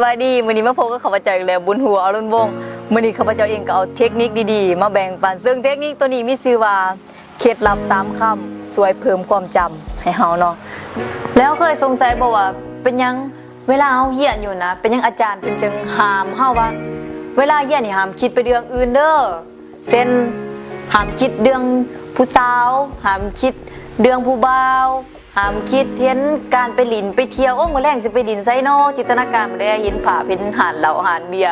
ສະບາຍດີ, ມື້ນີ້ມາພົບກັບຂ້າພະເຈົ້າອີກແລ້ວ ບຸນຫົວ ອະລຸນວົງ. ມື້ນີ້ຂ້າພະເຈົ້າເອງກໍເອົາເທັກນິກດີໆມາແບ່ງປັນ, ເຊິ່ງເທັກນິກໂຕນີ້ມີຊື່ວ່າ ເຄັດລັບສາມຄຳ ຊ່ວຍເພີ່ມຄວາມຈຳໃຫ້ເຮົາເນາະ. ແລ້ວເຄີຍສົງໄສບໍ່ວ່າ ເປັນຫຍັງເວລາເຮົາຮຽນຢູ່ນະ ເປັນຫຍັງອາຈານເພິ່ນຈຶ່ງຫ້າມເຮົາວ່າ ເວລາຮຽນນີ້ຫ້າມຄິດໄປເລື່ອງອື່ນເດີ້? ເຊັ່ນ ຫ້າມຄິດເລື່ອງຜູ້ສາວ, ຫ້າມຄິດເລື່ອງຜູ້ບ່າວ, ຫ້າມຄິດເຫັນການໄປຫຼິ້ນໄປທ່ຽວ, ໂອ້ ມື້ແລງຊິໄປຫຼິ້ນໃສນໍ? ຈິນຕະນາການໄດ້ເຫັນພາບ ເຫັນຮ້ານເຫຼົ້າຮ້ານເບຍ,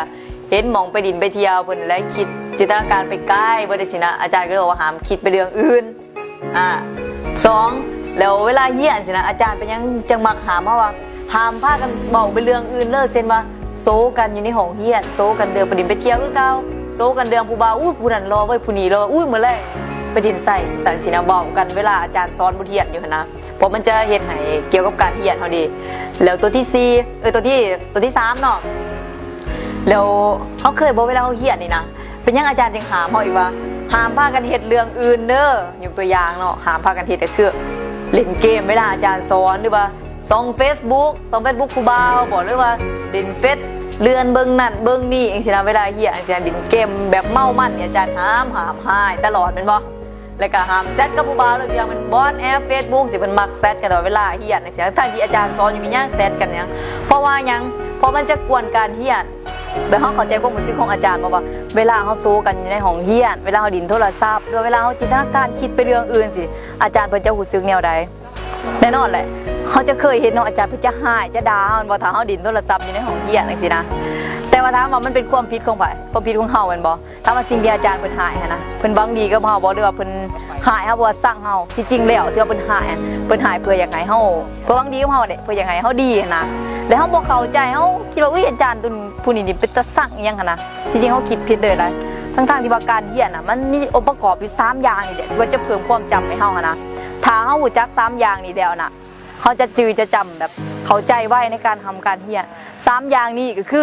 ເຫັນໝ່ອງໄປຫຼິ້ນໄປທ່ຽວ, ເພິ່ນແຫຼະຄິດຈິນຕະນາການໄປໄກເບິດຈັ່ງຊີ້ນະ. ອາຈານກໍເລີຍບອກວ່າຫ້າມຄິດໄປເລື່ອງອື່ນ. ອາ ສອງ ແລ້ວເວລາຮຽນຊີ້ນະ ອາຈານເປັນຫຍັງຈັ່ງມັກຫ້າມເຮົາວ່າ ຫ້າມພາກັນເວົ້າໄປເລື່ອງອື່ນເລີຍ, ເຊັ່ນວ່າ ໂຊກັນຢູ່ໃນຫ້ອງຮຽນ, ໂຊກັນເລື່ອງໄປຫຼິ້ນໄປທ່ຽວຄືເກົ່າ, ໂຊກັນເລື່ອງຜູ້ບ່າວ, ອູ້ ຜູ້ນັ້ນຫຼໍ່ເວີ້ຍ, ຜູ້ນີ້ຫຼໍ່, ອູ້ ມື້ແລງໄປຫຼິ້ນໃສ ຊັ້ນຊີ້ນະ, ເວົ້າກັນເວລາອາຈານສອນບົດຮຽນຢູ່ຫັ້ນນະ, ເພາະມັນຈະເຮັດໃຫ້ກ່ຽວກັບການຮຽນເຮົາເດ. ແລ້ວຕົວທີສີ່ ເອີ ຕົວທີ ຕົວທີສາມເນາະ, ແລ້ວເຮົາເຄີຍບໍ່ ເວລາເຮົາຮຽນນີ້ນະ ເປັນຫຍັງອາຈານຈຶ່ງຫ້າມເຮົາອີກວ່າ ຫ້າມພາກັນເຮັດເລື່ອງອື່ນເດີ້? ຍົກຕົວຢ່າງເນາະ, ຫ້າມພາກັນເຮັດກໍຄື ຫຼິ້ນເກມເວລາອາຈານສອນ ຫຼືວ່າ ສ່ອງເຟສບຸກ ສ່ອງເຟສບຸກຜູ້ບ່າວບໍ ຫຼືວ່າຫຼິ້ນເຟສເລື່ອນເບິ່ງນັ້ນເບິ່ງນີ້ຈັ່ງຊີ້ນະ, ເວລາຮຽນຈັ່ງຊີ້ນະ ຫຼິ້ນເກມແບບເມົາມັນນີ້ ອາຈານຫ້າມ ຫ້າມ ຫ້າມຕະຫຼອດແມ່ນບໍ່? ແລ້ວກໍຫ້າມແຊັດກັບຜູ້ບ່າວ ຫຼືຢ່າງແມ່ນບອດແອັບ ເຟສບຸກ ທີ່ເພິ່ນມັກແຊັດກັນຕະຫຼອດເວລາຮຽນຈັ່ງຊີ້ນະ, ທັງທີ່ອາຈານສອນຢູ່ ເປັນຫຍັງແຊັດກັນຫຍັງ? ເພາະວ່າຫຍັງ? ເພາະມັນຈະກວນການຮຽນ. ແລ້ວເຮົາເຂົ້າໃຈຄວາມຮູ້ສຶກຂອງອາຈານບໍ່ ວ່າເວລາເຮົາໂຊກັນຢູ່ໃນຫ້ອງຮຽນ, ເວລາເຮົາຫຼິ້ນໂທລະສັບ ຫຼືວ່າເວລາເຮົາຈິນຕະນາການຄິດໄປເລື່ອງອື່ນຊີ້ ອາຈານເພິ່ນຈະຮູ້ສຶກແນວໃດ? ແນ່ນອນແຫຼະ ເຮົາຈະເຄີຍເຫັນເນາະ ອາຈານເພິ່ນຈະຮ້າຍ ຈະດ່າເຮົາແມ່ນບໍ່ ຖ້າເຮົາຫຼິ້ນໂທລະສັບຢູ່ໃນຫ້ອງຮຽນຈັ່ງຊີ້ນະ. ແຕ່ວ່າຖາມວ່າມັນເປັນຄວາມຜິດຂອງໃຜ? ຄວາມຜິດຂອງເຮົາແມ່ນບໍ່? ຖາມວ່າສິ່ງທີ່ອາຈານເພິ່ນຮ້າຍຫັ້ນນະ ເພິ່ນຫວັງດີກັບເຮົາບໍ່ ຫຼືວ່າເພິ່ນຮ້າຍເຮົາ ເພາະວ່າຊັງເຮົາ? ທີ່ຈິງແລ້ວທີ່ວ່າເພິ່ນຮ້າຍ ເພິ່ນຮ້າຍເພື່ອຢາກໃຫ້ເຮົາ ເພິ່ນຫວັງດີກັບເຮົາເດ້ ເພິ່ນຢາກໃຫ້ເຮົາດີຫັ້ນນະ. ແຕ່ເຮົາບໍ່ເຂົ້າໃຈ ເຮົາຄິດວ່າ ອຸ້ຍ ອາຈານຕົນ ຜູ້ນີ້ນີ້ເປັນຕາຊັງອີ່ຫຍັງຫັ້ນນະ. ທີ່ຈິງເຮົາຄິດຜິດເລີຍຫຼາຍ ທັງໆທີ່ວ່າການຮຽນນະ ມັນມີອົງປະກອບຢູ່ສາມຢ່າງນີ້ແຫຼະ ທີ່ວ່າຈະເພີ່ມຄວາມຈຳໃຫ້ເຮົາຫັ້ນນະ. ຖ້າເຮົາຮູ້ຈັກສາມຢ່າງນີ້ແລ້ວນະ ເຮົາຈະຈື່ຈະຈຳ ແບບເຂົ້າໃຈໄວໃນການທຳການຮຽນ. ສາມຢ່າງນີ້ກໍຄື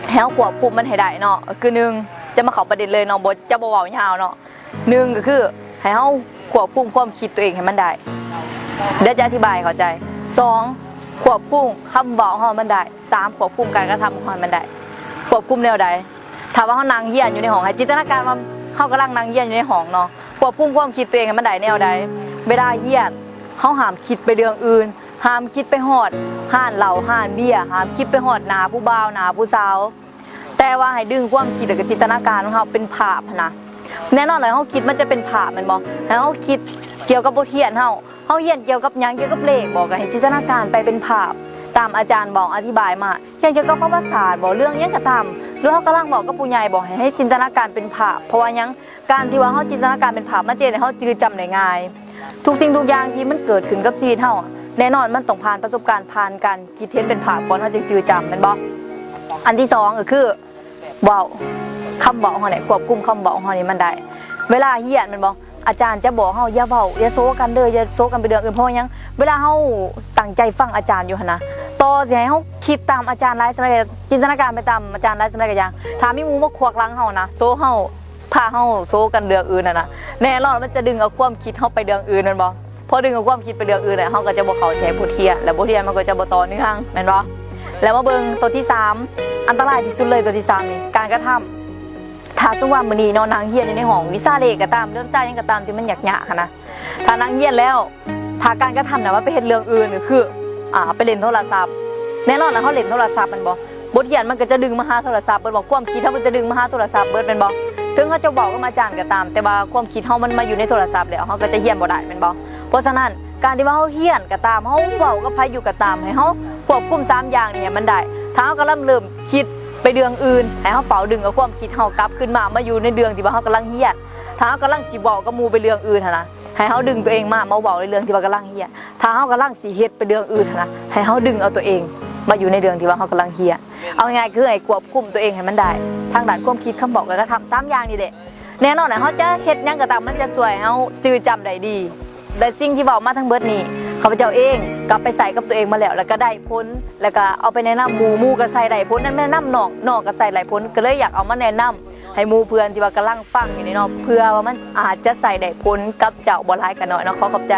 ໃຫ້ເຮົາຄວບຄຸມມັນໃຫ້ໄດ້ເນາະ. ກໍຄື ໜຶ່ງ ຈະມາເຂົ້າປະເດັນເລີຍເນາະ ບໍ່ ຈະບໍ່ເວົ້າຍາວເນາະ. ໜຶ່ງ ກໍຄືໃຫ້ເຮົາຄວບຄຸມຄວາມຄິດຕົວເອງໃຫ້ມັນໄດ້. ດຽວຈະອະທິບາຍໃຫ້ເຂົ້າໃຈ. ສອງ ຄວບຄຸມຄຳເວົ້າຂອງເຮົາໃຫ້ມັນໄດ້. ສາມ ຄວບຄຸມການກະທຳຂອງເຮົາໃຫ້ມັນໄດ້. ຄວບຄຸມແນວໃດ? ຖ້າວ່າເຮົານັ່ງຮຽນຢູ່ໃນຫ້ອງ ໃຫ້ຈິນຕະນາການວ່າເຮົາກຳລັງນັ່ງຮຽນຢູ່ໃນຫ້ອງເນາະ, ຄວບຄຸມຄວາມຄິດຕົວເອງໃຫ້ມັນໄດ້ແນວໃດ? ເວລາຮຽນ ເຮົາຫ້າມຄິດໄປເລື່ອງອື່ນ, ຫ້າມຄິດໄປຮອດຮ້ານເຫຼົ້າຮ້ານເບຍ, ຫ້າມຄິດໄປຮອດໜ້າຜູ້ບ່າວໜ້າຜູ້ສາວ, ແຕ່ວ່າໃຫ້ດຶງຄວາມຄິດ ແລ້ວກໍຈິນຕະນາການຂອງເຮົາເປັນພາບຫັ້ນນະ. ແນ່ນອນແຫຼະ ເຮົາຄິດມັນຈະເປັນພາບແມ່ນບໍ່? ໃຫ້ເຮົາຄິດກ່ຽວກັບບົດຮຽນເຮົາ, ເຮົາຮຽນກ່ຽວກັບຫຍັງ? ກ່ຽວກັບເລກບໍ? ກໍໃຫ້ຈິນຕະນາການໄປເປັນພາບຕາມອາຈານເວົ້າອະທິບາຍມາ. ຮຽນກ່ຽວກັບປະຫວັດສາດບໍ? ເລື່ອງຫຍັງກໍຕາມ, ຫຼືເຮົາກຳລັງເວົ້າກັບຜູ້ໃຫຍ່ບໍ? ໃຫ້ ໃຫ້ຈິນຕະນາການເປັນພາບ, ເພາະວ່າຫຍັງ? ການທີ່ວ່າເຮົາຈິນຕະນາການເປັນພາບ ມັນຈະເຮັດໃຫ້ເຮົາຈື່ຈຳໄດ້ງ່າຍ. ທຸກສິ່ງທຸກຢ່າງທີ່ມັນເກີດຂຶ້ນກັບຊີວິດເຮົາ ແນ່ນອນມັນຕ້ອງຜ່ານປະສົບການ, ຜ່ານການຄິດເຫັນເປັນພາບກ່ອນ ເຮົາຈຶ່ງຈື່ຈຳ ແມ່ນບໍ່? ອັນທີສອງກໍຄື ເວົ້າ, ຄຳເວົ້າຂອງເຮົານີ້ ຄວບຄຸມຄຳເວົ້າຂອງເຮົານີ້ມັນໄດ້. ເວລາຮຽນແມ່ນບໍ່? ອາຈານຈະບອກເຮົາ ຢ່າເວົ້າ, ຢ່າໂຊກັນເດີ, ຢ່າໂຊກັນໄປເລື່ອງອື່ນ. ເພາະຫຍັງ? ເວລາເຮົາຕັ້ງໃຈຟັງອາຈານຢູ່ຫັ້ນນະ, ຕໍ່ຊິໃຫ້ເຮົາຄິດຕາມອາຈານຫຼາຍສ່ຳໃດ, ຈິນຕະນາການໄປຕາມອາຈານຫຼາຍສ່ຳໃດກໍຢ່າງ, ຖ້າມີໝູ່ມາຂວາກຫຼັງເຮົານະ, ໂຊເຮົາ, ພາເຮົາໂຊກັນເລື່ອງອື່ນຫັ້ນນະ, ແນ່ນອນມັນຈະດຶງເອົາຄວາມຄິດເຮົາໄປເລື່ອງອື່ນແມ່ນບໍ່? ພໍດຶງເອົາຄວາມຄິດໄປເລື່ອງອື່ນແລ້ວ ເຮົາກໍຈະບໍ່ເຂົ້າໃຈບົດຮຽນ ແລະ ບົດຮຽນມັນກໍຈະບໍ່ຕໍ່ເນື່ອງ ແມ່ນບໍ່? ແລ້ວມາເບິ່ງຕົວທີສາມ ອັນຕະລາຍທີ່ສຸດເລີຍ ຕົວທີສາມນີ້ ການກະທຳ. ຖ້າສົມມຸດວ່າມື້ນີ້ເນາະ ນັ່ງຮຽນຢູ່ໃນຫ້ອງ ວິຊາເລກກໍຕາມ ຫຼື ວິຊາຫຍັງກໍຕາມທີ່ມັນຍາກໆຫັ້ນນະ, ຖ້ານັ່ງຮຽນແລ້ວ ຖ້າການກະທຳນະ ມັນໄປເຮັດເລື່ອງອື່ນ ກໍຄື ອ່າ ໄປຫຼິ້ນໂທລະສັບ. ແນ່ນອນລະ ເຮົາຫຼິ້ນໂທລະສັບແມ່ນບໍ່? ບົດຮຽນມັນກໍຈະດຶງມາຫາໂທລະສັບເບິດ ແມ່ນບໍ່? ຄວາມຄິດເຮົາມັນຈະດຶງມາຫາໂທລະສັບເບິດແມ່ນບໍ່? ເຖິງເຮົາຈະເວົ້າກັບອາຈານກໍຕາມ ແຕ່ວ່າຄວາມຄິດເຮົາມັນມາຢູ່ໃນໂທລະສັບແລ້ວ ເຮົາກໍຈະຮຽນບໍ່ໄດ້ແມ່ນບໍ່? ເພາະສະນັ້ນ ການທີ່ວ່າເຮົາຮຽນກໍຕາມ ເຮົາເວົ້າກັບໃຜຢູ່ກໍຕາມ ໃຫ້ເຮົາຄວບຄຸມສາມຢ່າງນີ້ໃຫ້ມັນໄດ້. ຖ້າເຮົາກຳລັງເລີ່ມຄິດໄປເລື່ອງອື່ນ ໃຫ້ເຮົາເປົ່າດຶງເອົາຄວາມຄິດເຮົາກັບຄືນມາ ມາຢູ່ໃນເລື່ອງທີ່ວ່າເຮົາກຳລັງຮຽນ. ຖ້າເຮົາກຳລັງຊິເວົ້າກັບໝູ່ໄປເລື່ອງອື່ນຫັ້ນນະ ໃຫ້ເຮົາດຶງຕົວເອງມາ ມາເວົ້າໃນເລື່ອງທີ່ວ່າກຳລັງຮຽນ. ຖ້າເຮົາກຳລັງຊິເຮັດໄປເລື່ອງອື່ນຫັ້ນນະ ໃຫ້ເຮົາດຶງເອົາຕົວເອງມາຢູ່ໃນເລື່ອງທີ່ວ່າເຮົາກຳລັງຮຽນ. ເອົາງ່າຍໆ ຄືໃຫ້ຄວບຄຸມຕົວເອງໃຫ້ມັນໄດ້ ທາງດ້ານຄວາມຄິດ, ຄຳເວົ້າ ແລະ ການກະທຳ ສາມຢ່າງນີ້ແຫຼະ. ແນ່ນອນແຫຼະ ເຮົາຈະເຮັດຫຍັງກໍຕາມ ມັນຈະຊ່ວຍໃຫ້ເຮົາຈື່ຈຳໄດ້ດີ. ແລະ ສິ່ງທີ່ເວົ້າມາທັງເບິດນີ້ ຂ້າພະເຈົ້າເອງກໍໄປໃຊ້ກັບຕົວເອງມາແລ້ວ ແລ້ວກໍໄດ້ຜົນ ແລ້ວກໍເອົາໄປແນະນຳໝູ່, ໝູ່ກໍໃຊ້ໄດ້ຜົນ, ແນະນຳນ້ອງ, ນ້ອງກໍໃຊ້ໄດ້ຜົນ. ກໍເລີຍຢາກເອົາມາແນະນຳ ໃຫ້ໝູ່ເພື່ອນທີ່ວ່າກຳລັງຟັງຢູ່ນີ້ເນາະ ເພື່ອວ່າມັນອາດຈະໃຊ້ໄດ້ຜົນກັບເຈົ້າບໍ່ຫຼາຍກໍໜ້ອຍເນາະ. ຂໍຂອບໃຈ.